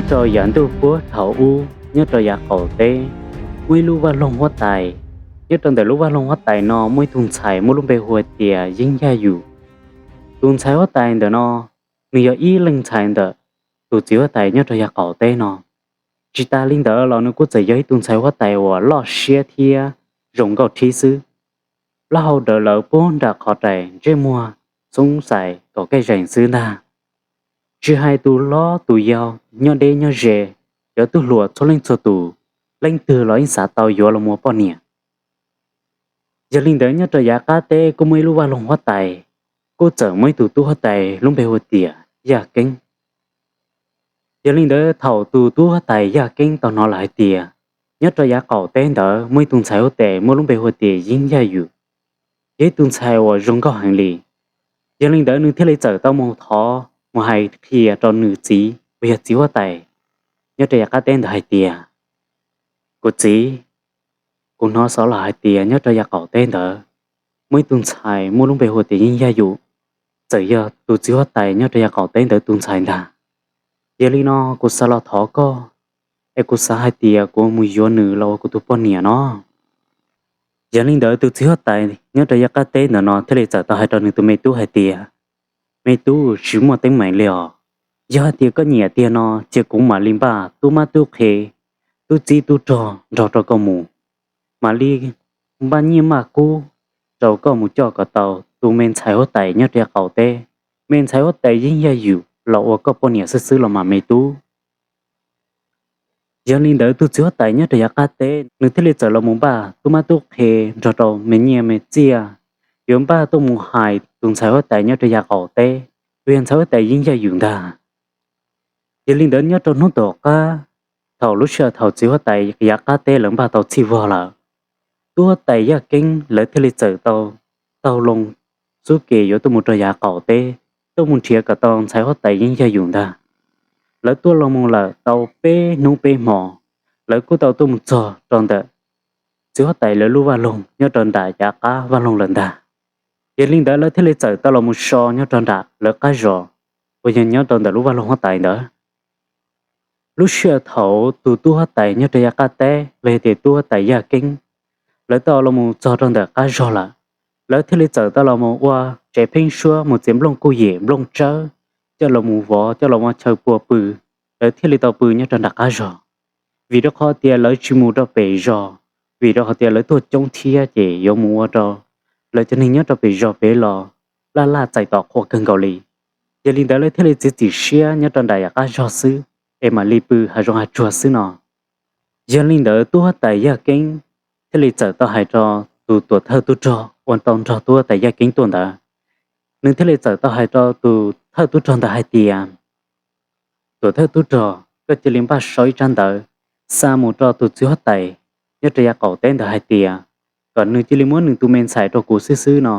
Rau yav ntuj puag thaum ub nyob rau yav qaum teb, muaj ib lub vaj loog huab tais. Nyob rau ntawm lub vaj loog huab tais no muaj ib tug ntxhais muaj lub npe hu hais tias Yeeb Yaj Yum. Tus ntxhais huab tais ntawm no, nws yog ib leeg ntxhais ntawm tus txiv huab tais nyob rau yav qaum teb no. Tsis tas li ntawd los nws kuj txawm yog ib tug ntxhais huab tais uas loj siab thiab zoo nkauj thib xwb. Plaub hau dawm lawm puag nram qhov rais ntsej muag xoob xais kom kaj zees xwb ntag. Tsis hais tus hlob tus yau, nyob deb nyob ze, cov tub hluas txhua leej txhua tus, leej twg los yeej xav tau yuav los mus ua poj niam. Yog li ntawd nyob rau yav qab teb kuj muaj ib lub vaj loog huab tais, kuj txawm muaj ib tug tub huab tais lub npe hu tias Yaj Keeb. Yog li ntawd thaum tus tub huab tais Yaj Keeb tau hnov lawm hais tias nyob rau yav qaum teb ntawd muaj ib tug ntxhais huab tais muaj lub npe hu tias Yeeb Yaj Yum, yog ib tug ntxhais uas zoo nkauj heev li. Yog li ntawd nws thiaj li txawm tau mus thov mus hais qhia rau nws txiv uas yog txiv huab tais nyob rau yav qab teb ntawd hais tias, Kuv txiv, kuv hnov xov los hais tias nyob rau yav qaum teb ntawd muaj ib tug ntxhais muaj lub npe hu tias Yeeb Yaj Yum, txawm yog tus txiv huab tais nyob rau yav qaum teb ntawd tus ntxhais ntag. Yog li no kuv xav los thov koj, es kuv xav hais tias kuv mus yuav nws los ua kuv tus poj niam no. Yog li ntawd tus txiv huab tais nyob rau yav qab teb ntawm no thiaj li txawm tau hais rau nws tus me tub hais tias, Me tub, tsis muaj teeb meem li os. Yog hais tias koj nyiam tiag no ces kuv mam li npaj tub mab tub qhe, tub txib tub rog nrog rau koj mus, mam li npaj nyiaj maj kub rau koj mus coj kom tau tus me ntxhais huab tais nyob rau yav qaum teb, me ntxhais huab tais Yeeb Yaj Yum los ua koj poj niam xwb xwb los mas me tub. Yog li ntawd tus txiv huab tais nyob rau yav qab teb nws thiaj li txawm los mus npaj tub mab tub qhe nrog rau me nyiaj me txiaj, yuav npaj tuaj mus hais tus ntxhais huab tais nyob rau yav qaum teb, uas yog ntxhais huab tais Yeeb Yaj Yum ntag. Yog li ntawd nyob rau hnub tom qab, thaum lub sij hawm thaum txiv huab tais yav qab teb lawv npaj tau txhij vog lawm, tub huab tais Yaj Keeb lawv thiaj li txawm tau taug loo xub ke yuav tuaj mus rau yav qaum teb, tuaj mus nrhiav kom tau ntxhais huab tais Yeeb Yaj Yum ntag. Lawv tuaj los mus lawm tau peb hnub peb hmo, lawv kuj tau tuaj mus txog rau ntawm txiv huab tais lawv lub vaj loog nyob rau nram yav qab vaj loog lawm ntag. Yog li ntawd lawv thiaj li txawm tau los mus so nyob rau nram lawv qab zos, uas yog nyob rau ntawm lub vaj loog huab tais ntawd. Lub sij hawm thaum tus tub huab tais nyob rau yav qab teb los yog tias tub huab tais Yaj Keeb, lawv tau los mus txog rau ntawm qab zos lawm, lawv thiaj li txawm tau los mus ua tsev pheeb suab mus txiav nplooj kuj yem nplooj tsawb, coj los mus vov coj los ua chaw pua pw, lawv thiaj li tau pw nyob rau nram qab zos. Vim rau qhov tias lawv tsis mus rau pem zos, vim rau qhov tias lawv tuaj coob thiab ces yuav mus ua rau lawv cov neeg nyob rau pem zos pem los laj laj txais tos qhua kawg nkaus li. Yog li ntawd lawv thiaj li txiav txim siab nyob rau nram yav qab zos xwb, es mam li pw hav zoov hav tsuag xwb no. Yog li ntawd tub huab tais Yaj Keeb thiaj li txawm tau hais rau tus tuam thawj tub rog uas tau nrog tub huab tais Yaj Keeb tuaj ntawd, nws thiaj li txawm tau hais rau tus thawj tub rog ntawd hais tias, Tuam thawj tub rog, koj cia li npaj sau ib tsab ntawv xa mus rau tus txiv huab tais nyob rau yav qaum teb ntawd hais tias kom nws cia li muab nws tus me ntxhais rau kuv xwb xwb no.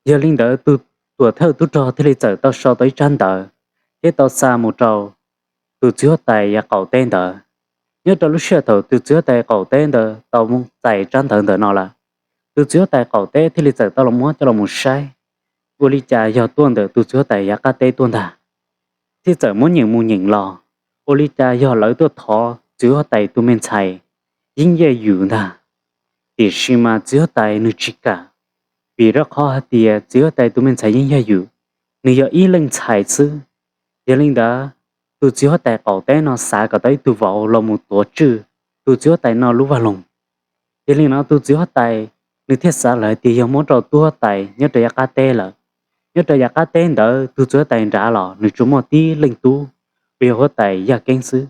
Yog li ntawd tus tuam thawj tub rog thiaj li txawm tau sau tau ib tsab ntawv thiab tau xa mus rau tus txiv huab tais yav qaum teb ntawd. Nyob rau lub sij hawm thaum tus txiv huab tais qaum teb ntawd tau txais tsab ntawv ntawm no lawm, tus txiv huab tais qaum teb thiaj li txawm tau los muab coj los mus saib, ua li cas yog tuaj ntawm tus txiv huab tais yav qab teb tuaj ntag. Thiaj txawm muab nyeem mus nyeem los, ua li cas yog lawv tuaj thov txiv huab tais tus me ntxhais Yeeb Yaj Yum ntag. Tiam sis mas txiv huab tais nws tsis kam, vim rau qhov hais tias txiv huab tais tus me ntxhais Yeeb Yaj Yum, nws yog ib leej ntxhais xwb. Yog li ntawd, tus txiv huab tais qaum teb no xav kom tau ib tug vauv los mus tuav tswj tus txiv huab tais no lub vaj loog. Yog li no tus txiv huab tais nws thiaj xav lawm hais tias yog muab rau tub huab tais nyob rau yav qab teb lawm. Nyob rau yav qab teb ntawd tus txiv huab tais nrad los nws tsuas muaj tib leej tub, uas yog huab tais Yaj Keeb xwb.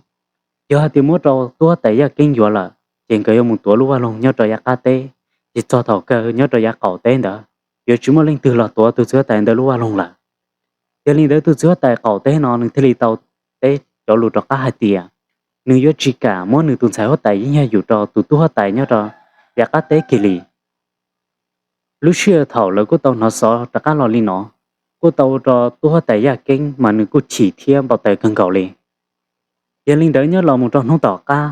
Yog hais tias muab rau tub huab tais Yaj Keeb yuav lawm, ces nkawd yuav mus tuav lub vaj loog nyob rau yav qab teb, ces txog thaum kawg nyob rau yav qaum teb ntawd yuav tsis muaj leej twg los tuav tus txiv huab tais ntawd lub vaj loog lawm. Yog li ntawd tus txiv huab tais qaum teb no nws thiaj li tau teb cov lus rov qab hais tias nws yuav tsis kam muab nws tus ntxhais huab tais Yeeb Yaj Yum rau tus tub huab tais nyob rau yav qab teb kiag li. Lub sij hawm thaum lawv kuj tau hnov xov rov qab los li no, kuj tau ua rau tub huab tais Yaj Keeb mas nws kuj chim thiab npau taws kawg nkaus li. Yog li ntawd nyob los mus rau hnub tom qab,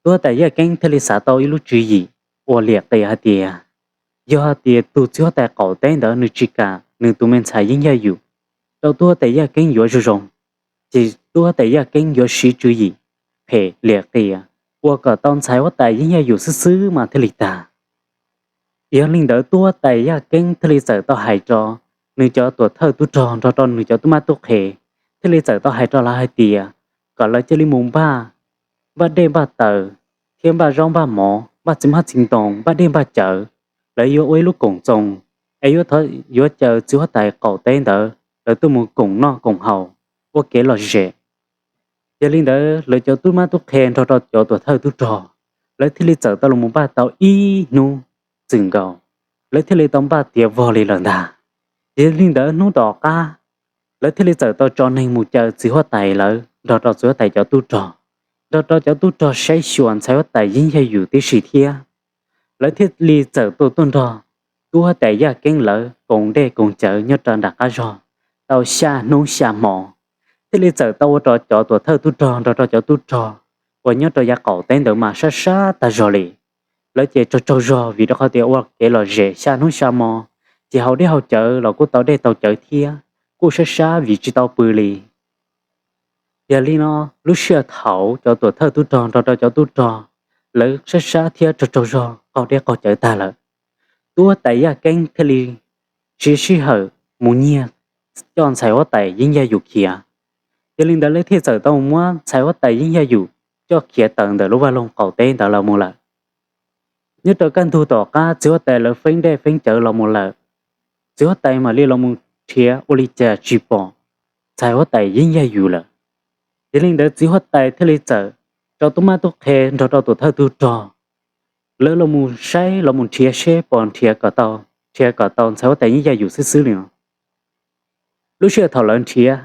tub huab tais Yaj Keeb thiaj li xav tau ib lub tswv yim uas liam qis hais tias, yog hais tias tus txiv huab tais qaum teb ntawd nws tsis kam nws tus me ntxhais Yeeb Yaj Yum rau tub huab tais Yaj Keeb yuav zoo zoo, ces tub huab tais Yaj Keeb yuav siv tswv yim phem liam qias ua kom tau ntxhais huab tais Yeeb Yaj Yum xwb xwb mas thiaj li tag. Yog li ntawd tub huab tais Yaj Keeb thiaj li txawm tau hais rau nws cov tuam thawj tub rog nrog rau nws cov tub mab tub qhe, thiaj li txawm tau hais rau lawv hais tias kom lawv cia li mus npaj, npaj dej npaj taws thiab npaj zaub npaj mov, npaj txiv hmab txiv ntoo, npaj dej npaj cawv. Lawv yuav ua ib lub koom txoos es yuav caw txiv huab tais qaum teb ntawd lawv tuaj mus koom noj koom haus, ua kev lom zem. Yog li ntawd lawv cov tub mab tub qhe nrog rau cov tuam thawj tub rog, lawv thiaj li txawm tau los npaj tau ib hnub txwm nkaus, lawv thiaj li tau npaj tiav vog li lawm ntag. Yog li ntawd hnub tom qab, lawv thiaj li txawm tau tso neeg mus caw txiv huab tais lawv nrog rau txiv huab tais cov tub rog, nrog rau cov tub rog saib xyuas ntxhais huab tais Yeeb Yaj Yum tib si thiab. Lawv thiaj li txawm tuaj tuaj nrog tub huab tais Yaj Keeb lawv koom dej koom cawv nyob rau nram qab zog tau xya hnub xya hmo, thiaj li txawm tau ua rau cov tuam thawj tub rog nrog rau cov tub rog uas nyob rau yav qaum teb ntawd mas sab sab tag zog li. Lawv ces tsaug tsaug zog vim rau qhov tias ua kev lom zem xya hnub xya hmo, ces haus dej haus cawv los kuj tau dej tau cawv thiab, kuj sab sab vim tsis tau pw li. Yog li no, lub sij hawm thaum cov tuam thawj tub rog nrog rau cov tub rog lawv sab sab thiab tsaug tsaug zog qaug dej qaug cawv tag lawm, tub huab tais Yaj Keeb thiaj li siv sij hawm mus nyiag coj ntxhais huab tais Yeeb Yaj Yum khiav. Yog li ntawd lawv thiaj txawm tau muab ntxhais huab tais Yeeb Yaj Yum coj khiav tawm ntawm lub vaj loog qaum teb ntawd los mus lawm. Nyob rau kaj ntug tom qab txiv huab tais lawv feeb dej feeb cawv los mus lawm, txiv huab tais mam li los mus nrhiav ua li cas tsis pom ntxhais huab tais Yeeb Yaj Yum lawm. Yog li ntawd txiv huab tais thiaj li txawm rau tub mab tub qhe nrog rau tuam thawj tub rog, lawv los mus saib los mus nrhiav seb puas nrhiav kom tau, nrhiav kom tau ntxhais huab tais Yeeb Yaj Yum xwb xwb li no. Lub sij hawm thaum lawv nrhiav,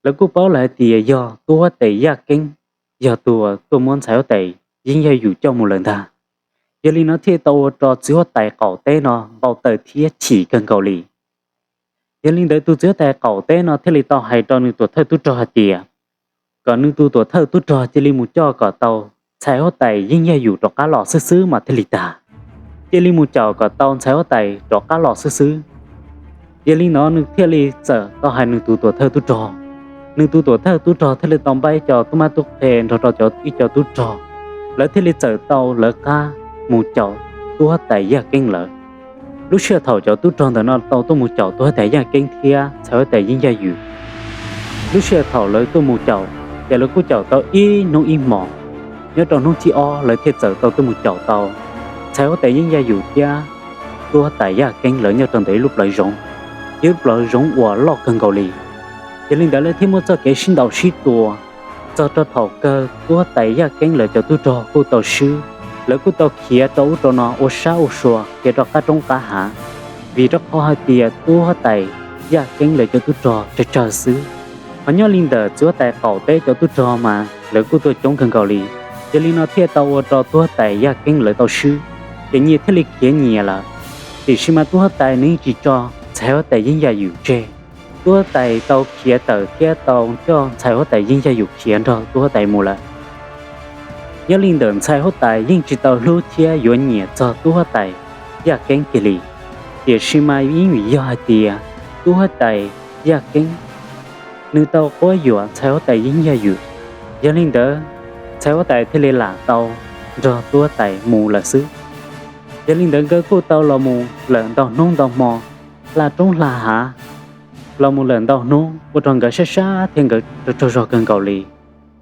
lawv kuj paub lawm hais tias yog tub huab tais Yaj Keeb yog tus tuaj muab ntxhais huab tais Yeeb Yaj Yum coj mus lawm ntag. Yog li no thiaj tau ua rau txiv huab tais qaum teb no npau taws thiab chim kawg nkaus li. Yog li ntawd tus txiv huab tais qaum teb no thiaj li tau hais rau nws tuam thawj tub rog hais tias kom nws tus tuam thawj tub rog cia li mus coj kom tau ntxhais huab tais Yeeb Yaj Yum rov qab los xwb xwb mas thiaj li tag. Cia li mus caum kom tau ntxhais huab tais rov qab los xwb xwb. Yog li no nws thiaj li txawm tau hais nws tus tuam thawj tub rog. Nws tus tuam thawj tub rog thiaj li tau npaj ib co tub mab tub qhe nrog rau ib co tub rog, lawv thiaj li txawm tau lawv qab mus caum tub huab tais Yaj Keeb lawm. Lub sij hawm thaum cov tub rog ntawm no tau tuaj mus caum tub huab tais Yaj Keeb thiab ntxhais huab tais Yeeb Yaj Yum, lub sij hawm thaum lawv tuaj mus caum, ces lawv kuj caum tau ib hnub ib hmos. Nyob rau hnub thib ob lawv thiaj txawm tau tuaj mus caum tau ntxhais huab tais Yeeb Yaj Yum thiab tub huab tais Yaj Keeb lawv nyob rau ntawm ib lub plawv zoov, ib lub plawv zoov uas loj kawg nkaus li. Yog li ntawd lawv thiaj muaj txoj kev sib ntaus sib tua. Txog rau thaum kawg tub huab tais Yaj Keeb lawv cov tub rog kuj tau swb, lawv kuj tau khiav rau ub rau no ua sab ua sua khiav rau qab roob qab hav, vim rau qhov hais tias tub huab tais Yaj Keeb lawv cov tub rog tsawg tsawg xwb. Ho nyob li ntawm txiv huab tais qaum teb cov tub rog mas lawv kuj tuaj coob kawg nkaus li. Yog li no thiaj tau ua rau tub huab tais Yaj Keeb lawv tau swb, ces nyias thiaj li khiav nyias lawm. Tiam sis mas tub huab tais nws yeej tsis tso ntxhais huab tais Yeeb Yaj Yum tseg. Tub huab tais tau khiav tawm thiab tau coj ntxhais huab tais Yeeb Yaj Yum khiav nrog tub huab tais mus lawm. Nyob li ntawm ntxhais huab tais yeej tsis tau hlub thiab yuav nyiam txog tub huab tais Yaj Keeb kiag li. Tiam sis mas yeej vim yog hais tias tub huab tais Yaj Keeb nws tau quab yuam ntxhais huab tais Yeeb Yaj Yum. Yog li ntawd, ntxhais huab tais thiaj li lam tau nrog tub huab tais mus lawm xwb. Yog li ntawd nkawd kuj tau los mus lawm ntau hnub ntau hmo, hla roob hla hav, los mus lawm ntau hnub ua rau nkawd sab sab thiab nkawd tsaug tsaug zog kawg nkaus li,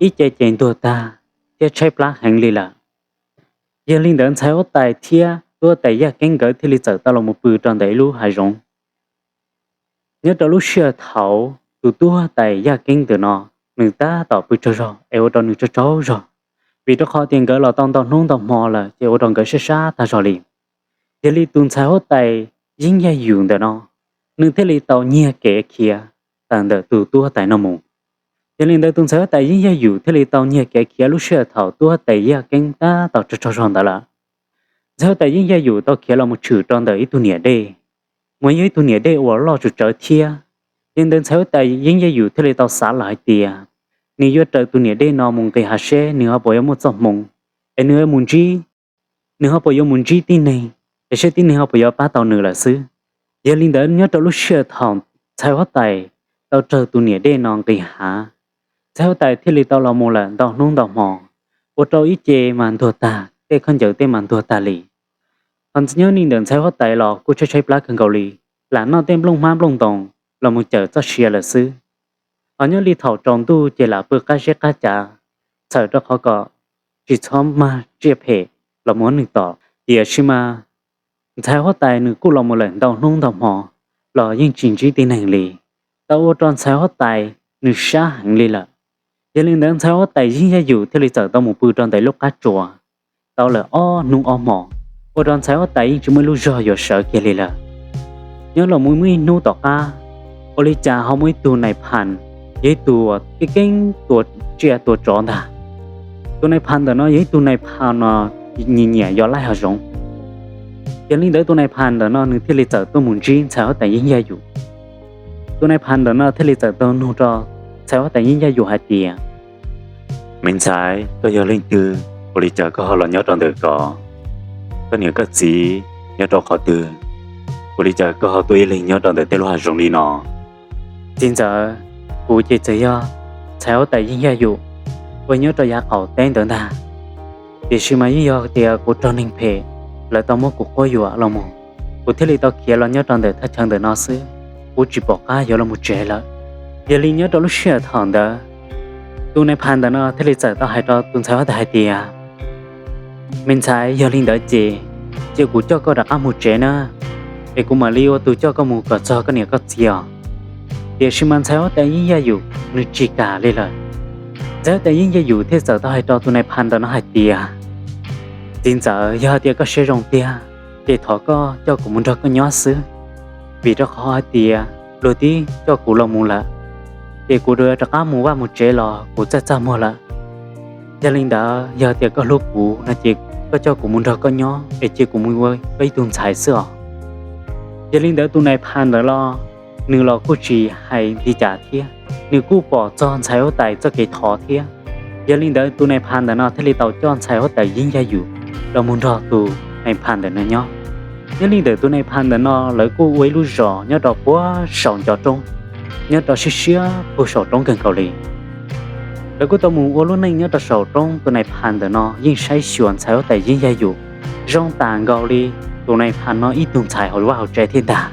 ib ce ces ntuag tag thiab tshaib plab heev li lawm. Yog li ntawd ntxhais huab tais thiab tub huab tais Yaj Keeb nkawd thiaj li txawm tau los mus pw rau ntawm ib lub hav zoov. Nyob rau lub sij hawm thaum tus tub huab tais Yaj Keeb ntawm no, nws tab tom pw tsaug zog es ua rau nws tsaug tsaug zog, vim rau qhov tias nkawd los tau ntau hnub ntau hmo lawm ces ua rau nkawd sab sab tag zog li. Yog li tus ntxhais huab tais Yeeb Yaj Yum ntawm no, nws thiaj li tau nyiag kev khiav tawm ntawm tus tub huab tais no mus. Yog li ntawd tus ntxhais huab tais Yeeb Yaj Yum thiaj li tau nyiag kev khiav lub sij hawm thaum tub huab tais Yaj Keeb tab tom tsaug tsaug zog ntawd lawm. Ntxhais huab tais Yeeb Yaj Yum tau khiav los mus tshwm rau ntawm ib tug niam dej, mas yog ib tug niam dej uas loj tsuj tsawv thiab. Yog li ntawd ntxhais huab tais Yeeb Yaj Yum thiaj li tau xav lawm hais tias nws yuav raws tus niam dej no mus nqis hav seb nws ho puas yuav muaj txoj hmoo, es nws yuav mus ntsib, nws ho puas yuav mus ntsib tib neeg, es seb tib neeg ho puas yuav pab tau nws lawm xwb. Yog li ntawd nyob rau lub sij hawm thaum ntxhais huab tais tau raws tus niam dej no nqis hav, Ntxhais huab tais thiaj li tau los mus lawm ntau hnub ntau hmo, ua rau ib ce mas ntuag tag, tej khaub ncaws tej mas ntuag tag li. Ho nyob li ntawm ntxhais huab tais los kuj tshaib tshaib plab kawg nkaus li, lam noj tej nplooj hmab nplooj ntoos los mus cawm txoj sia lawm xwb. Ho nyob li thaum tsaus ntuj ces lam pw qab zeb qab cav, txhawm rau qhov kom tsis txhob mag tsiaj phem los mus ua neeg tom. Tiam sis mas ntxhais huab tais nws kuj los mus lawm ntau hnub ntau hmo los yeej tsis ntsib tib neeg li, tau ua rau ntxhais huab tais nws sab heev li lawm. Yog li ntawd ntxhais huab tais Yeeb Yaj Yum thiaj li txawm tau mus pw rau ntawm lub qab tsuas tau lawm ob hnub ob hmo, ua rau ntxhais huab tais yeej tsis muaj ib lub zog yuav sawv kiag li lawm. Nyob los mus muaj ib hnub tom qab, ua li cas ho muaj ib tug nais phas, yog ib tug keeb keeb tua tsiaj tua tsov ntag. Tus nais phas ntawm no yog ib tug nais phas no nyiam nyiam yos laij hav zoov. Yog li ntawd tus nais phas ntawm no nws thiaj li txawm tuaj mus ntsib ntxhais huab tais Yeeb Yaj Yum. Tus nais phas ntawm no thiaj li txawm tau nug rau ntxhais huab tais Yeeb Yaj Yum hais tias, Me ntxhais, koj yog leej twg? Ua li cas koj ho los nyob rau ntawm ko? Koj niam koj txiv nyob rau qhov twg? Ua li cas koj ho tuaj ib leeg nyob rau ntawm tej lub hav zoov li no? Txiv ntxawm, kuv ces txawm yog ntxhais huab tais Yeeb Yaj Yum uas nyob rau yav qaum teb ntawd ntag. Tiam sis mas yeej yog tias kuv raug neeg phem, lawv tau muab kuv quab yuam los mus, kuv thiaj li tau khiav los nyob rau ntawm thaj chaw ntawm no xwb, kuv tsis pom qab yuav los mus tsev lawm. Yog li nyob rau lub sij hawm thaum ntawd, tus nais phas ntawm no thiaj li txawm tau hais rau tus ntxhais huab tais hais tias, Me ntxhais, yog li ntawd ces cia kuv coj koj rov qab mus tsev na, es kuv mam li ua tus coj koj mus kom txog koj niam koj txiv os. Tiam sis mas ntxhais huab tais Yeeb Yaj Yum nws tsis kam li lawm. Ntxhais huab tais Yeeb Yaj Yum thiaj txawm tau hais rau tus nais phas ntawm no hais tias, Txiv ntxawm, yog hais tias koj siab zoo tiag, ces thov koj coj kuv mus nrog koj nyob xwb, vim rau qhov hais tias luag twb coj kuv los mus lawm, ces kuv yuav rov qab mus vaj mus tsev los kuv txaj txaj muag lawm. Yog li ntawd yog tias koj hlub kuv no ces koj coj kuv mus nrog koj nyob es cia kuv mus ua koj ib tug ntxhais xwb os. Yog li ntawd tus nais phas ntawm no nws los kuj tsis hais li cas thiab, nws kuj pom txog ntxhais huab tais txoj kev thov thiab. Yog li ntawd tus nais phas ntawm no thiaj li tau coj ntxhais huab tais Yeeb Yaj Yum los mus nrog tus nais phas ntawm no nyob. Nyob li ntawm tus nais phas ntawm no lawv kuj ua ib lub zos nyob rau puag saum ncov roob, nyob rau siab siab puag saum roob kawg nkaus li. Lawv kuj tau mus ua lub neej nyob rau saum roob, tus nais phas ntawm no yeej saib xyuas ntxhais huab tais Yeeb Yaj Yum zoo tas nkaus li tus nais phas no ib tug ntxhais hauv vaj hauv tsev thiab ntag.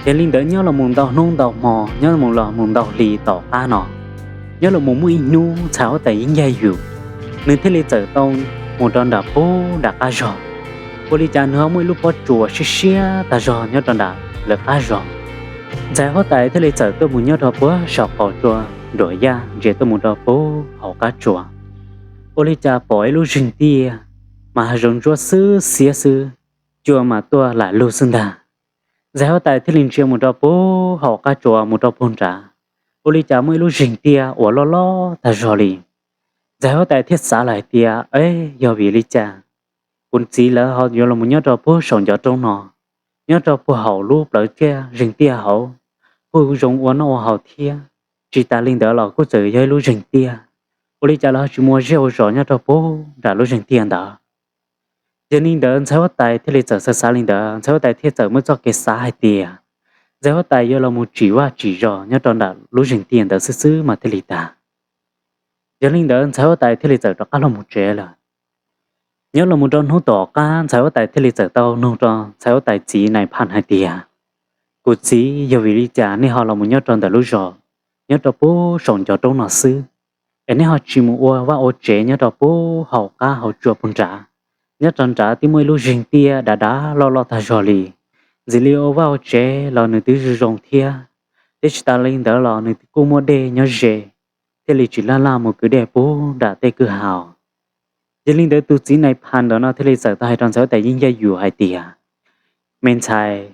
Yog li ntawd nyob los mus ntau hnub ntau hmo, nyob mus los mus ntau hli tom qab no, nyob los mus muaj ib hnub ntxhais huab tais Yeeb Yaj Yum, nws thiaj li txawm tau mus rau nram puag nram qab zog. Ua li cas nws ho muaj ib lub pob tsuas siab siab tag zog nyob rau nram lawv qab zog. Ntxhais huab tais thiaj li txawm tuaj mus nyob rau puag saum qaum tsua nruam yaj ntsia tuaj mus rau puag hauv qab tsua. Ua li cas pom ib lub zeeg tiaj mas hav zoov ntsuab xwb xiab xwb, cua mas tuaj lam lug xwb ntag. Ntxhais huab tais thiaj li ntsia mus rau puag hauv qab tsua mus rau puag nrad, ua li cas muaj ib lub zeeg tiaj uas loj loj tag zog li. Ntxhais huab tais thiaj xav lawm hais tias, Eb, yog vim li cas kuv txiv lawv ho yuav los mus nyob rau puag saum ncov roob no, nyob rau puag hauv lub plawv tiaj zeeg tiaj hauv, kuj zoo ua noj ua haus thiab. Tsis tas li ntawd los kuj txawm yog ib lub zeeg tiaj, ua li cas lawv ho tsis mus ua zej ua zos nyob rau puag nram lub zeeg tiaj ntawd? Yog li ntawd ntxhais huab tais thiaj li txawm xav xav li ntawd, ntxhais huab tais thiaj txawm muaj txoj kev xav hais tias ntxhais huab tais yuav los mus tsim vaj tsim zos nyob rau nram lub zeeg tiaj ntawd xwb xwb mas thiaj li tag. Yog li ntawd ntxhais huab tais thiaj li txawm rov qab los mus tsev lawm. Nyob los mus rau hnub tom qab ntxhais huab tais thiaj li txawm tau nug rau ntxhais huab tais txiv nais phas hais tias, Kuv txiv, yog vim li cas nej ho los mus nyob rau ntawm lub zos nyob rau puag saum ncov roob no xwb, es nej ho tsis mus ua vaj ua tsev nyob rau puag hauv qab hauv tsua puag nrad? Nyob rau nrad twb muaj ib lub zeeg tiaj dav dav loj loj tag zog li, ntxim li ua vaj ua tsev los nws twb zoo zoo thiab, thiab tsis tas li ntawd los nws kuj muaj dej nyob ze, thiaj li tsis laj laj mus kwv dej puag nram tej kwj ha. Yog li ntawd tus txiv nais phas ntawm no thiaj li txawm tau hais rau ntxhais huab tais Yeeb Yaj Yum hais tias, Me ntxhais,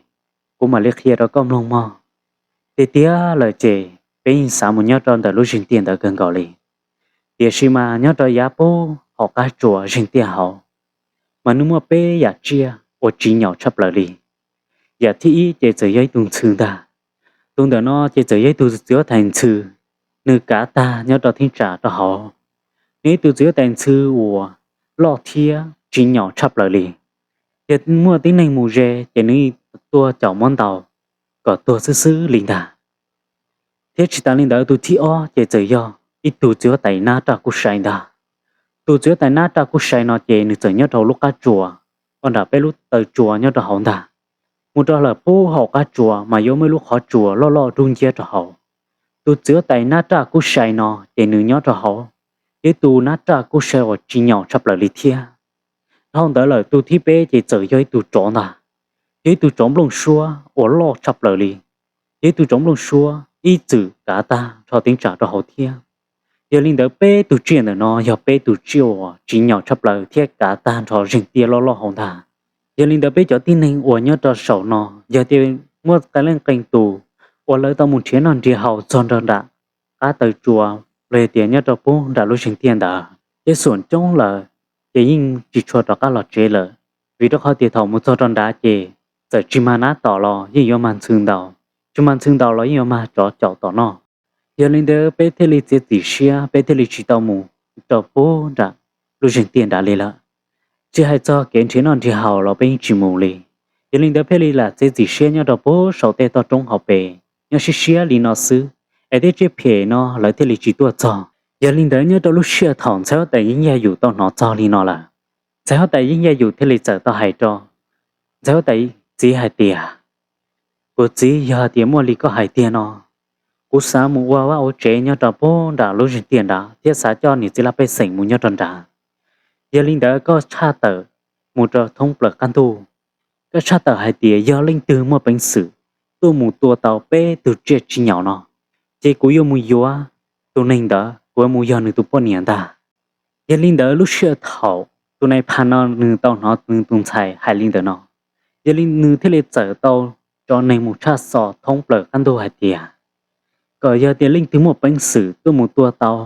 kuv mam li qhia rau koj mloog mog. Tiag tiag lawm ces peb yeej xav mus nyob rau ntawm lub zeeg tiaj ntawd kawg nkaus li. Tiam sis mas nyob rau yav puag hauv qab tsua zeeg tiaj hauv, mas nws muaj peb yam tsiaj uas tsim nyog tshaj plaws li. Yam thib ib ces txawm yog ib tug ntxhw ntag. Tus ntawm no ces txawm yog ib tug txiv huab tais ntxhw, nws kav tag nyob rau thib tsam rau hauv. Nws ib tug txiv huab tais ntxhw uas loj thiab tsim nyog tshaj plaws li. Yog muaj tib neeg mus ze ces nws tuaj caum muab ntaus kom tuag xwb xwb li ntag. Thiab tsis tas li ntawd, tus thib ob ces txawm yog ib tug txiv huab tais nab raj kub sai ntag. Tus txiv huab tais nab raj kub sai no ces nws txawm nyob rau lub qab tsuas, ua nram peb lub taw tsua nyob rau hauv ntag. Mus rau lawm pub hauv qab tsuas mas yuav muaj ib lub qhov tsua loj loj dub nciab rau hauv. Tus txiv huab tais nab raj kub sai no ces nws nyob rau hauv, yog ib tus nab raj kub sai uas tsis nyaum tshaj plaws li thiab. Dhau ntawd lawm tus thib peb ces txawm yog ib tug tsov ntag, yog ib tug tsov nplooj suab uas loj tshaj plaws li, yog ib tug tsov nplooj suab ib txwm kav tag nrho teeb tsam rau hauv thiab. Yog li ntawd peb tug tsiaj ntawm no yog peb tug tsiaj uas tsis nyaum tshaj plaws thiab kav tag nrho zeeg tiaj loj loj hauv ntag. Yog li ntawd peb cov tib neeg uas nyob rau saum no, yog tias muaj qee leej qee tus uas lawv tau mus nrhiav noj nrhiav haus txog nrog nram qab taw tsua, los yog tias nyob rau pub nram lub zeeg tiaj ntawd, ces xuam coob lawm ces yeej tsis tshua rov qab los tsev lawm. Vim rau qhov tias thaum mus txog rau nrad ces txawm tsis mag nab tom los yeej yuav mag ntxhw ntaus, tsis mag ntxhw ntaus los yeej yuav mag tsov caum tom noj. Yog li ntawd peb thiaj li txiav txim siab, peb thiaj li tsis tau mus rau pub nram lub zeeg tiaj nrad li lawm. Tsis hais txog kev nrhiav noj nrhiav haus los peb yeej tsis mus li. Yog li ntawd peb li lam txiav txim siab nyob rau pub saum tej toj roob hauv pes, nyob siab siab li no xwb, es tej tsiaj phem no lawv thiaj li tsis tuaj txog. Yog li ntawd nyob rau lub sij hawm thaum ntxhais huab tais Yeeb Yaj Yum tau hnov txog li no lawm, ntxhais huab tais Yeeb Yaj Yum thiaj li txawm tau hais rau ntxhais huab tais txiv hais tias, Kuv txiv, yog hais tias muaj li koj hais tiag no, kuv xav mus ua vaj ua tsev nyob rau pub nram lub zeeg tiaj nrad thiab xav coj niam txiv laj pej xeem mus nyob rau nrad. Yog li ntawd koj tshaj tawm mus rau thoob plaws qab ntuj, koj tshaj tawm hais tias yog leej twg muaj peev xwm tuaj mus tua tau peb tug tsiaj tsis nyaum no, ces kuv yuav mus yuav tus neeg ntawd, kuv yuav mus yog nws tus poj niam ntag. Yog li ntawd lub sij hawm thaum tus nais phas no nws tau hnov nws tus ntxhais hais li ntawd no, yog li nws thiaj li txawm tau tso neeg mus tshaj xov thoob plaws qab ntuj hais tias kom yog tias leej twg muaj peev xwm tuaj mus tua tau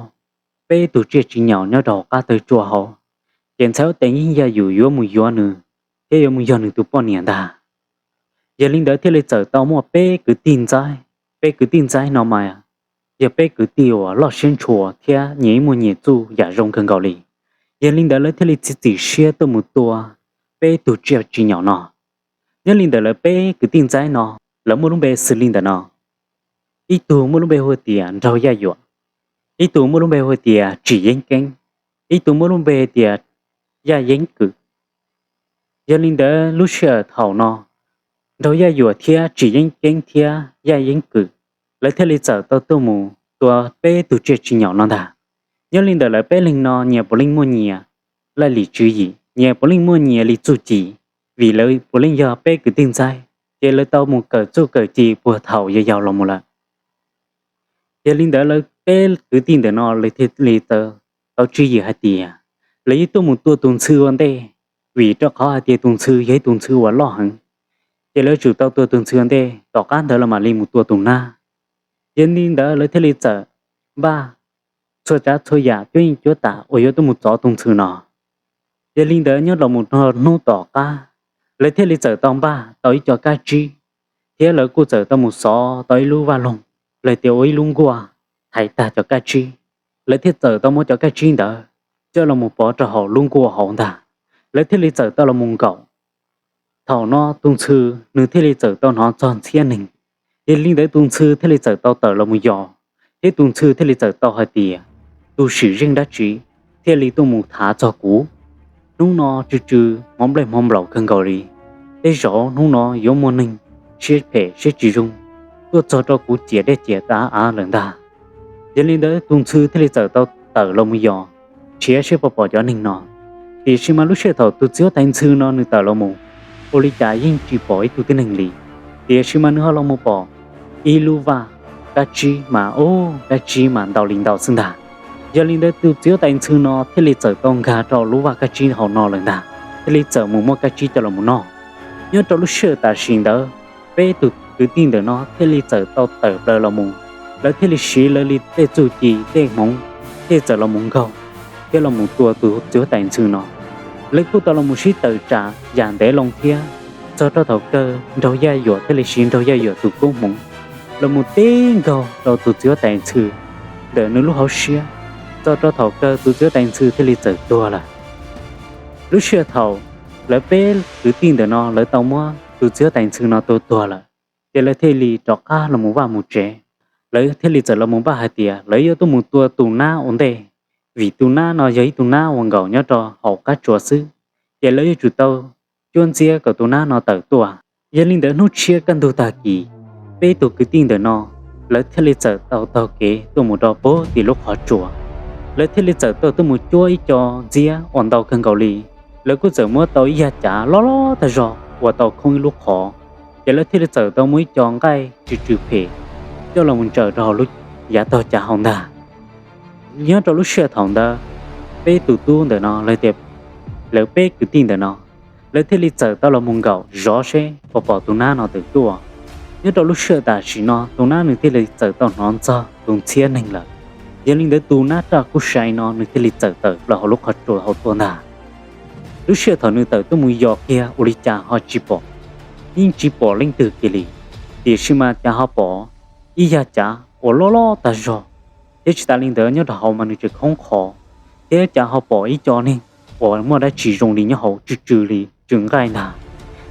peb tug tsiaj tsis nyaum nyob rau hauv qab tawg tsua hauv, ces ntxhais huab tais Yeeb Yaj Yum yuav mus yuav nws thiab yuav mus yog nws tus poj niam ntag. Yog li ntawd thiaj li txawm tau muaj peb kwv tij ntxaib. Peb kwv tij ntxaib no mas yog peb kwv tij uas loj siab ntshua thiab nyias ib muaj nyias txuj yam zoo kawg nkaus li. Yog li ntawd lawv thiaj li txiav txim siab tuaj mus tua peb tug tsiaj tsis nyaum no. Nyob li ntawd lawv peb kwv tij ntxaib no, lawv muaj lub npe xws li ntawm no. Ib tug muaj lub npe hu tias Nraug Yaj Yuam, ib tug muaj lub npe hu tias Tsim Yeeb Keeb, ib tug muaj lub npe tias Yaj Yeeb Kwm. Yog li ntawd lub sij hawm thaum no, Nraug Yaj Yuam thiab Tsim Yeeb Keeb thiab Yaj Yeeb Kwm, lawv thiaj li txawm tau tuaj mus tua peb tug tsiaj tsis nyaum no ntag. Nyob li ntawd lawv peb leeg no nyias puav leej muaj nyias laj lim tswv yim, nyias puav leej muaj nyias li txuj ci, vim lawv puav leej yog peb kwv tij ntxaib, ces lawv tau mus kawm txuj kawm ci puag thaum yau yau los mus lawm. Yog li ntawd lawv peb kwv tij ntawm no lawv thiaj li tau tswv yim hais tias lawv yuav tuaj mus tua tus ntxhw ua ntej, vim rau qhov hais tias tus ntxhw yog ib tus ntxhw uas loj heev, ces lawv tsum tau tua tus ntxhw ua ntej, tom qab ntawd lawv mam li mus tua tus nab. Yog li ntawd lawv thiaj li txawm npaj txhua tsav txhua yam cuab yeej cuab tam uas yuav tuaj mus txov tus ntxhw no. Yog li ntawd nyob los mus rau hnub tom qab, lawv thiaj li txawm tau npaj tau ib co kab tsib, thiab lawv kuj txawm tau mus xov tau ib lub vaj loog, los tias ua ib lub nkuaj thaiv tag cov kab tsib. Lawv thiaj txawm tau muab cov kab tsib ntawd coj los mus pov rau hauv lub nkuaj hauv ntag. Lawv thiaj li txawm tau los mus nkaum. Thaum no tus ntxhw nws thiaj li txawm tau hnov txog ntxhiab neeg. Yog li ntawd tus ntxhw thiaj li txawm tau tawm los mus yos, thiab tus ntxhw thiaj li txawm tau hais tias, tus sim zeej dab tsi thiaj li tuaj mus thav txog kuv. Hnub no tsw tsw hmov nplej hmov nplaum kawg nkaus li. Tej zaum hnub no yuav muaj neeg siab phem siab tsis zoo tuaj txog rau kuv ciam dej ciam av lawm ntag. Yog li ntawd tus ntxhw thiaj li txawm tau tawm los mus yos, nrhiav seb puas pom cov neeg no. Tiam sis mas lub sij hawm thaum tus txiv huab tais ntxhw no nws tawm los mus, ua li cas yeej tsis pom ib tug tib neeg li. Tiam sis mas nws ho los mus pom ib lub vaj kab tsib mas ub, kab tsib mas ntau li ntau xwb ntag. Yog li ntawd tus txiv huab tais ntxhw no thiaj li txawm tau nkag rau lub vaj kab tsib hauv no lawm ntag, thiaj li txawm mus muab kab tsib coj los mus noj. Nyob rau lub sij hawm tam sim ntawd, peb tug kwv tij ntawm no thiaj li txawm tau tawm plaws los mus. Lawv thiaj li siv lawv li tej txuj ci tej hmoov, thiaj txawm los mus nkaug thiab los mus tua tus txiv huab tais ntxhw no. Lawv kuj tau los mus sib tawm tsam yam ntev loo thiab, txog rau thaum kawg Nraug Yaj Yuam thiaj li siv Nraug Yaj Yuam tus koob hmoov los mus teb nkaug rau tus txiv huab tais ntxhw ntawm nws lub hauv siab, txog rau thaum kawg tus txiv huab tais ntxhw thiaj li txawm tuag lawm. Lub sij hawm thaum lawv peb kwv tij ntawm no lawv tau muab tus txiv huab tais ntxhw no tua tuag lawm, ces lawv thiaj li rov qab los mus vaj mus tsev. lawv thiaj li txawm los mus npaj hais tias lawv yuav tuaj mus tua tus nab ua ntej, vim tus nab no yog ib tug nab uas nkaum nyob rau hauv qab tsuas xwb, ces lawv yuav tsum tau cuab ntxiab kom tus nab no tawm tuaj. Yog li ntawd hnub tshiab kaj ntug tag kis, peb tug kwv tij ntawm no lawv thiaj li txawm tau taug kev tuaj mus rau pem tim lub qhov tsua. Lawv thiaj li txawm tau tuaj mus cuab ib co ntxiab uas ntau kawg nkaus li. Lawv kuj txawm muab tau ib yag cav loj loj tag zog uas tau khoob ib lub qhov, ces lawv thiaj li txawm tau muab ib co nqaij tsw tsw phem coj los mus ntsaws rau hauv lub yav tog cav hauv ntag. Nyob rau lub sij hawm thaum ntawd, peb tus tub ntawm no los tias lawv peb kwv tij ntawm no, lawv thiaj li txawm tau los mus nkaum zov seb puas pom tus nab no tawm tuaj. Nyob rau lub sij hawm tam sim no tus nab nws thiaj li txawm tau hnov ntxog tus ntxhiab neeg lawm. Yog li ntawd tus nab raj kub sai no nws thiaj li txawm tawm plaws hauv lub qhov tsua hauv tuaj ntag. Lub sij hawm thaum nws tawm tuaj mus yos kiag ua li cas ho tsis pom, yeej tsis pom leej twg kiag li, tiam sis mas cas ho pom ib yag cav uas loj loj tag zog, thiab tsis tas li ntawd nyob rau hauv mas nws tseem khoob qhov, thiab cas ho pom ib co neeg uas muaj dab tsi zoo li nyob hauv tsw tsw li tsw nqaij ntag.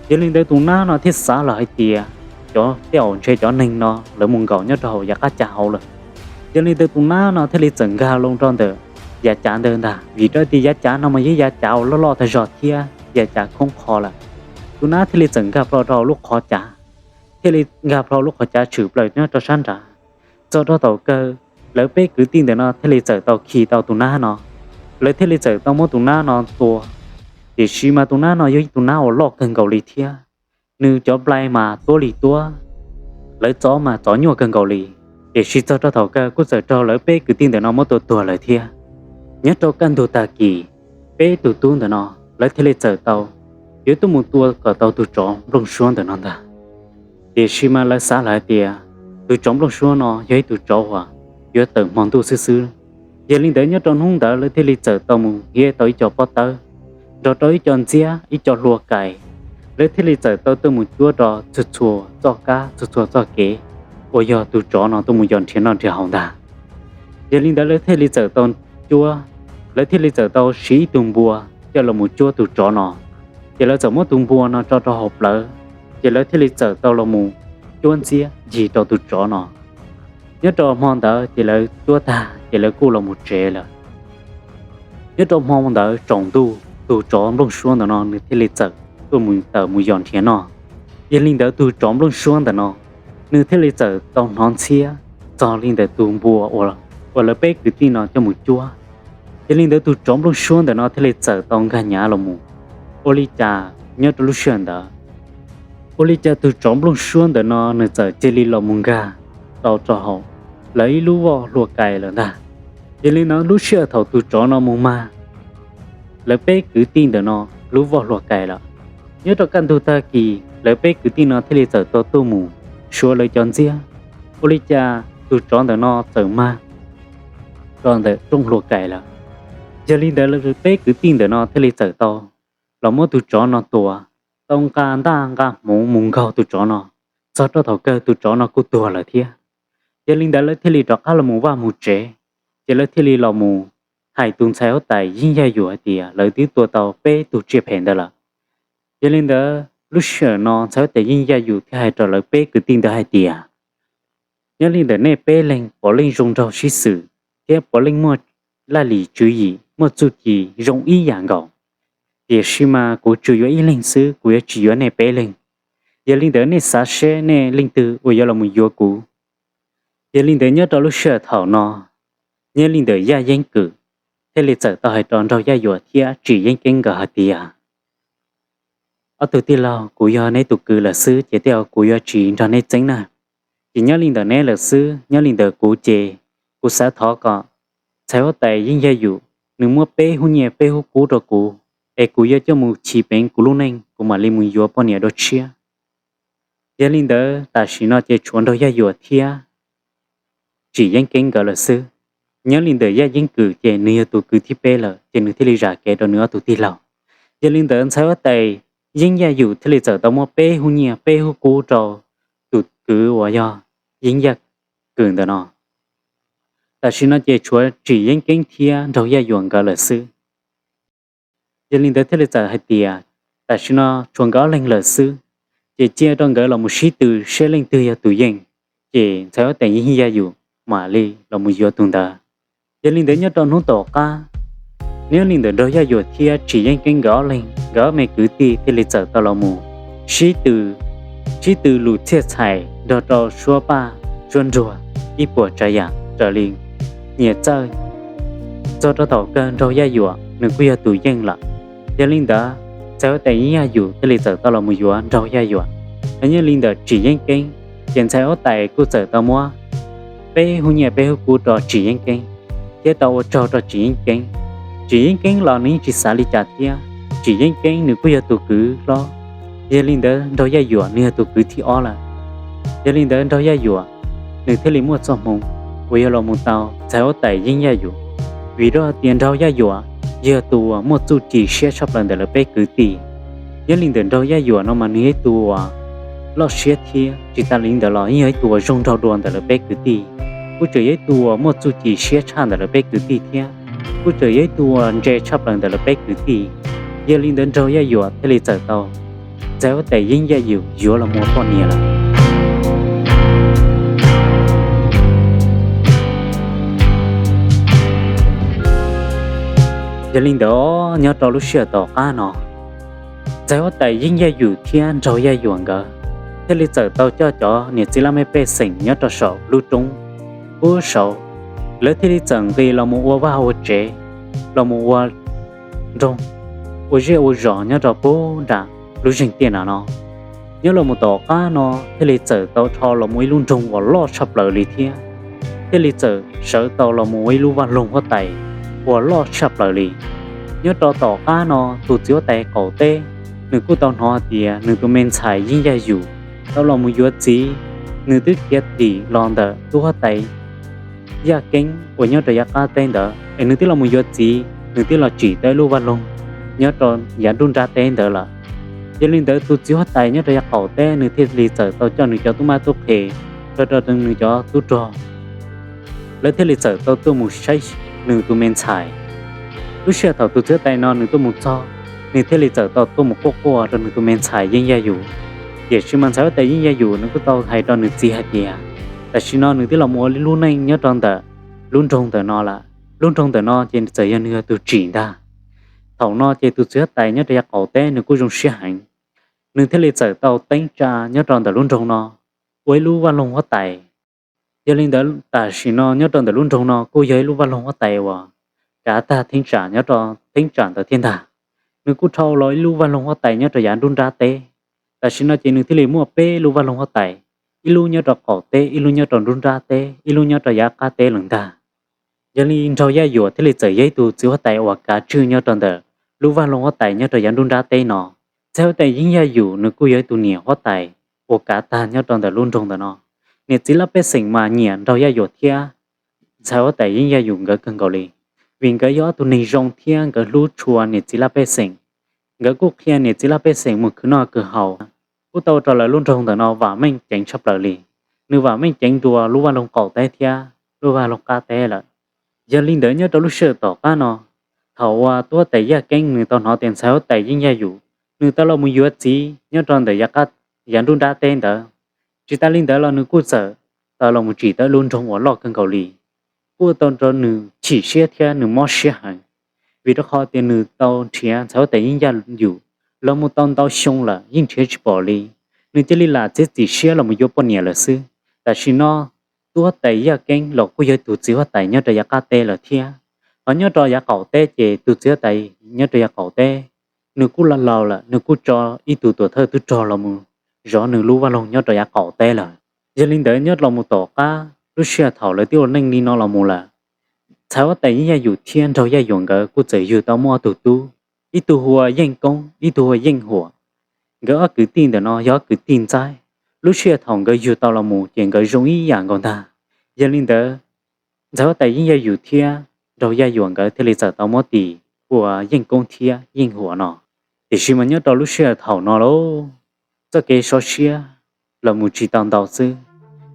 Yog li ntawd tus nab no thiaj xav los hais tias cov tej zaum ntshe cov neeg no lawv mus nkaum nyob rau hauv yav qab cav hauv lawm. Yog li ntawd tus nab no thiaj li txawm nkag loo rau ntawm yav cav ntawd ntag, vim rau tias yav cav no mas yog yav cav uas loj loj tag zog thiab yav cav khoob qhov lawm. Tus nab thiaj li txawm nkag plho rau hauv lub qhov cav, thiaj li nkag plho lub qhov cav tshwm plaws nyob rau sab nrad. Txog rau thaum kawg, lawv peb kwv tij ntawm no thiaj li txawm tau khi tau tus nab no, lawv thiaj li txawm tau muab tus nab no tua. Tiam sis mas tus nab no yog ib tus nab uas loj kawg nkaus li thiab, nws cov nplai mas tuab li tuab, lawv txov mas txov nyuaj kawg nkaus li. Tiam sis txog rau thaum kawg kuj txawm raug lawv peb kwv tij ntawm no muab tua tuag lawm thiab. Nyob rau kaj ntug tag kis, peb tug tub ntawm no lawv thiaj li txawm tau yuav tuaj mus tua kom tau tus tsov nplooj suab ntawm no ntag. Tiam sis mas lawv xav lawm hais tias tus tsov nplooj suab no yog ib tug tsov uas yuav tawm hmo ntuj xwb xwb. Yog li ntawd nyob rau hnub ntawd lawv thiaj li txawm tau mus hiab tau ib co pob tawb, nrog rau ib co ntxiab ib co hlua kais, lawv thiaj li txawm tau tuaj mus cuab rau txhua txhua txoj kab txhua txhua txoj kev uas yog tus tsov no tuaj mus yos nrhiav noj nrhiav haus ntag. Yog li ntawd lawv thiaj li txawm tau cuab, lawv thiaj li txawm tau siv ib tug npua coj los mus cuab tus tsov no. Ces lawv txawm muab tus npua no tso rau hauv plawv, ces lawv thiaj li txawm tau los mus cuab ntxiab ncig rau tus tsov no. Nyob rau hmo ntawd ces lawv cuab tag ces lawv kuj los mus tsev lawm. Nyob rau hmo ntawd tsaus ntuj tus tsov nplooj suab ntawm no nws thiaj li txawm tuaj mus tawm mus yos nrhiav noj. Yog li ntawd tus tsov nplooj suab ntawm no nws thiaj li txawm tau hnov ntxhiab txog li ntawm tus npua uas lawv peb kwv tij no coj mus cuab. Yog li ntawd tus tsov nplooj suab ntawm no thiaj li txawm tau nkag nyav los mus. Ua li cas nyob rau lub sij hawm ntawd, ua li cas tus tsov nplooj suab ntawm no nws txawm cia li los mus nkag tau rau hauv lawv ib lub voj hlua kais lawm ntag. Yog li no lub sij hawm thaum tus tsov no mus mag lawv peb kwv tij ntawm no lub voj hlua kais lawm, nyob rau kaj ntug tag kis lawv peb kwv tij no thiaj li txawm tau tuaj mus suav lawv cov ntxiab. Ua li cas tus tsov ntawm no txawm mag rau ntawm rooj hlua kais lawm. Yog li ntawd lawv peb kwv tij ntawm no thiaj li txawm tau los muab tus tsov no tua, tau nqa ntaj nqa hmuv mus nkaug tus tsov no, txog rau thaum kawg tus tsov no kuj tuag lawm thiab. Yog li ntawd lawv thiaj li rov qab los mus vaj mus tsev, ces lawv thiaj li los mus hais tus ntxhais huab tais Yeeb Yaj Yus hais tias lawv twb tua tau peb tug tsiaj phem ntawd lawm. Yog li ntawd lub sij hawm no ntxhais huab tais Yeeb Yaj Yus thiaj hais rau lawv peb kwv tij ntawd hais tias, nyob li ntawm nej peb leeg puav leej zoo nraug sib xwm thiab puav leej muaj laj lim tswv yim muaj txuj ci zoo ib yam nkaus. Tiam sis mas kuv tsuas yuav ib leeg xwb, kuv yuav tsis yuav nej peb leeg. Yog li ntawd nej xav seb nej leej twg uas yuav los mus yuav kuv. Yog li ntawd nyob rau lub sij hawm thaum no, nyob li ntawm Yaj Yeeb Kwm thiaj li txawm tau hais rau Nraug Yaj Yuam thiab Tsim Yeeb Keeb nkawd hais tias, ob tug tij laug, kuv yog neb tus kwv lawm xwb ces tej zaum kuv yuav tsis nrog neb txeeb na. Ces nyob li ntawm neb lawm xwb, nyob li ntawm kuv ces kuv xav thov kom ntxhais huab tais Yeeb Yaj Yus nws muab peb hub nyiaj peb hub kub rau kuv, es kuv yuav coj mus chiv peev kuv lub neej, kuv mam li mus yuav poj niam dua tshiab. Yog li ntawd tam sim no ces tshuav Nraug Yaj Yuam thiab Tsim Yeeb Keeb nkawd lawm xwb. Nyob li ntawm Yaj Yeeb Kwm ces nws yog tus kwv thib peb lawm, ces nws thiaj li zam kev rau nws ob tug tij laug. Yog li ntawd ntxhais huab tais Yeeb Yaj Yus thiaj li txawm tau muab peb hub nyiaj peb hub kub rau tus kwv uas yog Yeeb Yaj Kwm ntawm no. Tam sim no ces tshuav Tsim Yeeb Keeb thiab Nraug Yaj Yuam nkawd lawm xwb. Yog li ntawd thiaj li txawm hais tias, tam sim no tshuav nkawd ob leeg lawm xwb, ces cia rau nkawd los mus sib tw seb leej twg yog tus yeej. ces ntxhais huab tais Yeej Yaj Yum mam li los mus yuav tus ntawd. Yog li ntawd nyob rau hnub tom qab, nyob li ntawm Nraug Yaj Yuam thiab Tsim Yeej Keeb nkawd ob leeg, nkawd ob me kwv tij thiaj li txawm tau los mus sib tw, sib tw lus txhiaj txhais nrog rau suab paj suab nruag ib puas tsav yam raws li nyiam txawj. Txog rau thaum kawg Nraug Yaj Yuam nws kuj yog tus yeej lawm. Yog li ntawd ntxhais huab tais Yeej Yaj Yum thiaj li txawm tau los mus yuav Nraug Yaj Yuam. Nyob li ntawm Tsim Yeej Keeb, ces ntxhais huab tais kuj txawm tau muab peb hub nyiaj peb hub kub rau Tsim Yeej Keeb, thiab tau ua tsaug rau Tsim Yeej Keeb. Tsim Yeej Keeb los nws yeej tsis xav li cas thiab, Tsim Yeej Keeb nws kuj yog tus kwv hlob. Yog li ntawd Nraug Yaj Yuam nws yog tus kwv thib ob lawm. Yog li ntawd Nraug Yaj Yuam nws thiaj li muaj txoj hmoo uas yog los mus tau ntxhais huab tais Yeej Yaj Yum, vim rau tias Nraug Yaj Yuam yog tus uas muaj txuj ci siab tshaj plaws ntawm lawv peb kwv tij. Nyob li ntawm Nraug Yaj Yuam no mas nws yog ib tug uas loj siab thiab tsis tas li ntawd los yeej yog ib tug uas zoo nraug dua ntawm lawv peb kwv tij, kuj tseem yog ib tug uas muaj txuj ci siab tshaj ntawm lawv peb kwv tij thiab, kuj tseem yog ib tug uas ntse tshaj plaws ntawm lawv peb kwv tij. Yog li ntawd Nraug Yaj Yuam thiaj li txawm tau ntxhais huab tais Yeej Yaj Yum yuav los mus ua poj niam lawm. Yog li ntawd nyob rau lub sij hawm tom qab no, ntxhais huab tais Yeej Yaj Yum thiab Nraug Yaj Yuam nkawd thiaj li txawm tau coj cov niam txiv laj mej pej xeem nyob rau saum lub roob puag saud, lawv thiaj li txawm nqis los mus ua vaj ua tsev, los mus ua nroog, ua zej ua zos nyob rau puag nram lub zeeg tiaj nam no. Nyob los mus tom qab no thiaj li txawm tau rho los mus ib lub nroog uas loj tshaj plaws li thiab, thiaj li txawm sawv tau los mus ua ib lub vaj loog huab tais uas loj tshaj plaws li. Nyob rau tom qab no tus txiv huab tais qaum teb, nws kuj tau hnov tias nws tus me ntxhais Yeej Yaj Yum tau los mus yuav txiv, nws twb khiav dim los ntawm tub huab tais Yaj Keeb uas nyob rau yav qab teb ntawd es nws twb los mus yuav txiv, nws twb los tsim tau ib lub vaj loog nyob rau yav nruab nrab teb ntawd lawm. Yog li ntawd tus txiv huab tais nyob rau yav qaum teb nws thiaj li txawm tau coj nws cov tub mab tub qhe, rau rau nws cov tub rog, lawv thiaj li txawm tau tuaj mus saib nws tus me ntxhais. Lub sij hawm thaum tus txiv huab tais no nws tuaj mus txog, nws thiaj li txawm tau tuaj mus quaj quaj rau nws tus me ntxhais Yeej Yaj Yum. Tiam sis mas ntxhais huab tais Yeej Yaj Yum nws kuj tau hais rau nws txiv hais tias, tam sim no nws twb los mus ua lub neej nyob rau ntawm lub nroog ntawm no lawm, lub nroog ntawm no ces txawm yog nws yog tus tsim ntag. Thaum no ces tus txiv huab tais nyob rau yav qaum teb nws kuj zoo siab heev, nws thiaj li txawm tau teeb tsa nyob rau ntawm lub nroog no ua ib lub vaj loog huab tais. Yog li ntawd tam sim no nyob rau ntawm lub nroog no kuj yog ib lub vaj loog huab tais uas kav tag theeb tsam nyob rau theeb tsam ntawd thiab ntag. Nws kuj rho los ib lub vaj loog huab tais nyob rau yav nruab nrab teb. Tam sim no ces nws thiaj li muaj peb lub vaj loog huab tais, ib lub nyob rau qaum teb, ib lub nyob rau nruab nrab teb, ib lub nyob rau yav qab teb lawm ntag. Yog li Nraug Yaj Yuam thiaj li txawm yog ib tug txiv huab tais uas kav tswj nyob rau ntawm lub vaj loog huab tais nyob rau yav nruab nrab teb no. Ntxhais huab tais Yeej Yaj Yum nws kuj yog ib tug niam huab tais uas kav tag nyob rau ntawm lub nroog ntawm no. Niam txiv laj pej xeem mas nyiam Nraug Yaj Yuam thiab ntxhais huab tais Yeej Yaj Yum nkawd kawg nkaus li, vim nkawd yog ob tug neeg zoo thiab nkawd hlub tshua niam txiv laj pej xeem. Nkawd kuj qhia niam txiv laj pej xeem mus khwv noj khwv haus, kuj tau rau lawv lub nroog ntawm no vam meej ceev tshaj plaws li. Nws vam meej ceev dua lub vaj loog qaum teb thiab lub vaj loog qab teb lawm. Yog li ntawd nyob rau lub sij hawm tom qab no, thaum uas tub huab tais Yaj Keeb nws tau hnov tias ntxhais huab tais Yeej Yaj Yum nws tau los mus yuav txiv nyob rau ntawm yav nruab nrab teb ntawd, tsis tas li ntawd los nws kuj txawm tau los mus tsim tau ib lub nroog uas loj kawg nkaus li, kuj tau rau nws chim siab thiab nws mob siab heev, vim rau qhov tias nws tau nrhiav ntxhais huab tais Yeej Yaj Yum los mus tau ntau xyoo lawm yeej nrhiav tsis pom li. Nws cia li lam txiav txim siab los mus yuav poj niam lawm xwb. Tam sim no tub huab tais Yaj Keeb los kuj yog tus txiv huab tais nyob rau yav qab teb lawm thiab. Ho nyob rau yav qaum teb ces tus txiv huab tais nyob rau yav qaum teb, nws kuj laus laus lawm, nws kuj tso ib tug tuam thawj tub rog los mus zov nws lub vaj loog nyob rau yav qaum teb lawm. Yog li ntawd nyob los mus tom qab lub sij hawm thaum lawv twb ua neej li no los mus lawm, ntxhais huab tais Yeej Yaj Yum thiab Nraug Yaj Yuam nkawd kuj txawm yug tau muaj ob tug tub, ib tug hu ua Yeej Koob, ib tug hu ua Yeej Huam. Nkawd ob kwv tij ntawm no yog ob kwv tij ntxaib. Lub sij hawm thaum nkawd yug tau los mus ces nkawd zoo ib yam nkaus ntag. Yog li ntawd, ntxhais huab tais Yeej Yaj Yum thiab Nraug Yaj Yuam nkawd thiaj li txawm tau muab tis hu ua Yeej Koob thiab Yeej Huam no. Tiam sis mas nyob rau lub sij hawm thaum no lauj, txoj kev sov siab los mus tsis tau ntau xwb.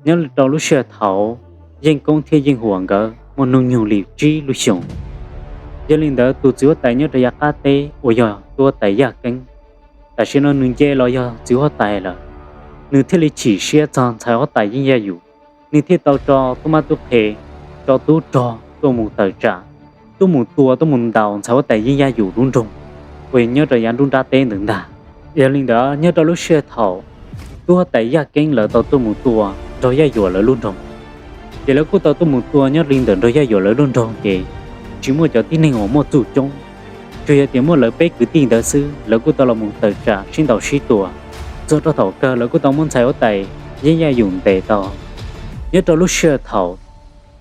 Nyob rau lub sij hawm thaum Yeej Koob thiab Yeej Huam nkawd muaj hnub nyoog li tsib lub xyoos. Yog li ntawd tus txiv huab tais nyob rau yav qab teb uas yog tub huab tais Yaj Keeb, tam sim no nws nce los yog txiv huab tais lawm, nws thiaj li chim siab txog ntxhais huab tais Yeej Yaj Yum. nws thiaj tau tso tub mab tub qhe, tso tub rog tuaj mus tawm tsam, tuaj mus tua, tuaj mus ntaus ntxhais huab tais Yeej Yaj Yum lub nroog uas nyob rau yav nruab nrab teb ntawd ntag. Yog li ntawd nyob rau lub sij hawm thaum tub huab tais Yaj Keeb lawv tau tuaj mus tua nraug Yaj Yuam lawv lub nroog, ces lawv kuj tau tuaj mus tua nyob li ntawm nraug Yaj Yuam lawv lub nroog ces tsis muaj cov tib neeg uas muaj txuj coob, tsuas yog tias muaj lawv peb kwv tij ntawd xwb, lawv kuj tau los mus tawm tsam sib ntaus sib tua. Txog rau thaum kawg lawv kuj tau muab ntxhais huab tais Yeej Yaj Yum ntes tau. Nyob rau lub sij hawm thaum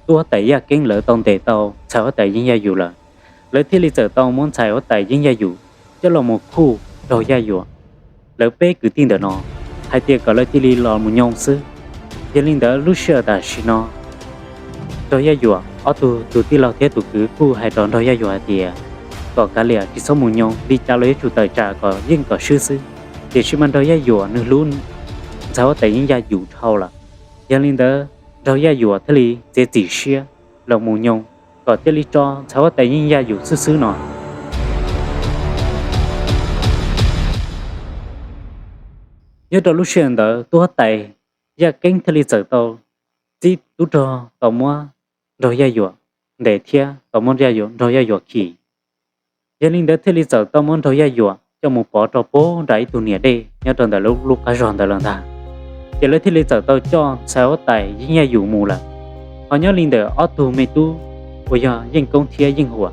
tub huab tais Yaj Keeb lawv tau ntes tau ntxhais huab tais Yeej Yaj Yum lawm, lawv thiaj li txawm tau muab ntxhais huab tais Yeej Yaj Yum coj los mus khuj nraug Yaj Yuam. Lawv peb kwv tij ntawm no hais tias kom lawv cia li los mus nyoo xwb. Yog li ntawd lub sij hawm tam sim no nraug Yaj Yuam ob tug, tus tij laug thiab tus kwv kuj hais rau nraug Yaj Yuam hais tias kom kav liam tsis txhob mus nyoo, li cas los yuav tsum tawm tsam kom yeej kom swb xwb. Tiam sis mas nraug Yaj Yuam nws hlub ntxhais huab tais Yeej Yaj Yum dhau lawm. Yog li ntawd nraug Yaj Yuam thiaj li txiav txim siab los mus nyoo kom thiaj li tso ntxhais huab tais Yeej Yaj Yum xwb xwb no. Nyob rau lub sij hawm ntawd tub huab tais Yaj Keeb thiaj li txawm tau txib tub rog tau muab nraug Yaj Yuam ntes thiab tau muab nraug Yaj Yuam khi. Yog li ntawd thiaj li txawm tau muab nraug Yaj Yuam coj mus pov rau puag nram ib tug niam dej nyob rau ntawm lub qab zog ntawd lawm ntag. Ces lawv thiaj li txawm tau coj ntxhais huab tais Yeej Yaj Yum mus lawm. Ho nyob li ntawm ob tug me tub uas yog Yeej Koob thiab Yeej Huam,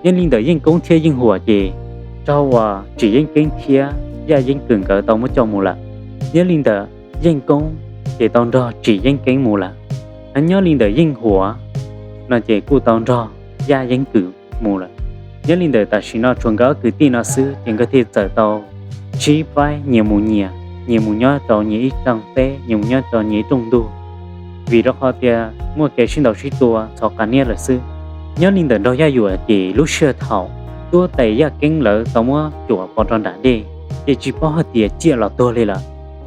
nyob li ntawm Yeej Koob thiab Yeej Huam ces raug uas Tsim Yeeb Keeb thiab Yaj Yeeb Kwm nkawd tau muab coj mus lawm. Nyob li ntawm Yeej Koob ces tau nrog Tsim Yeeb Keeb mus lawm. Nyob li ntawm Yeej Huam no ces kuj tau nrog Yaj Yeeb Kwm mus lawm. Nyob li ntawm tam sim no tshuav nkawd ob kwv tij no xwb ces nkawd thiaj txawm tau sib faib nyias mus nyias, nyias mus nyob rau nyias ib rooj teb, nyias mus nyob rau nyias ib rooj ntug. Vim rau qhov tias muaj kev sib ntaus sib tua txhov qab niab lawm xwb. Nyob li ntawm nraug Yaj Yuam ces lub sij hawm thaum tub huab tais Yaj Keeb lawv tau muab cuam pov rau nram dej, ces tsis paub hais tias ciaj los tuag li lawm.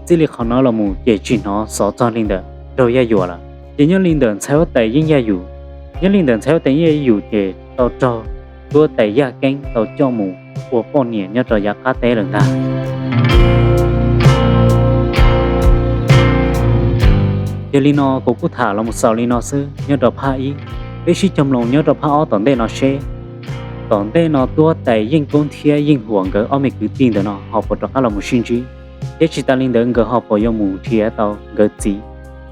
Txij li qhov no los mus ces tsis hnov xov txog li ntawm nraug Yaj Yuam lawm. Ces nyob li ntawm ntxhais huab tais Yeej Yaj Yum, nyob li ntawm ntxhais huab tais Yeej Yaj Yum ces tau raug tub huab tais Yaj Keeb tau coj mus ua poj niam nyob rau yav qab teb lawm ntag. Yog li no kuv kuj tham los mus xaus li no xwb nyob rau phab ib. Peb sib cog mloog nyob rau phab ob tom ntej no seb tom ntej no tub huab tais Yeej Koob thiab Yeej Huam nkawd ob me kwv tij ntawm no ho puas rov qab los mus sib ntsib, thiab tsis tas li ntawd nkawd ho puas yuav mus nrhiav tau nkawd txiv,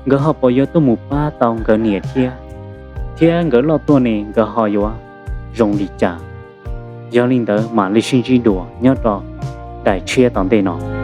nkawd ho puas yuav tuaj mus pab tau nkawd niam thiab, thiab nkawd loj tuaj ne nkawd ho yuav zoo li cas. Yog li ntawd mam li sib ntsib dua nyob rau daim tshiab tom ntej no.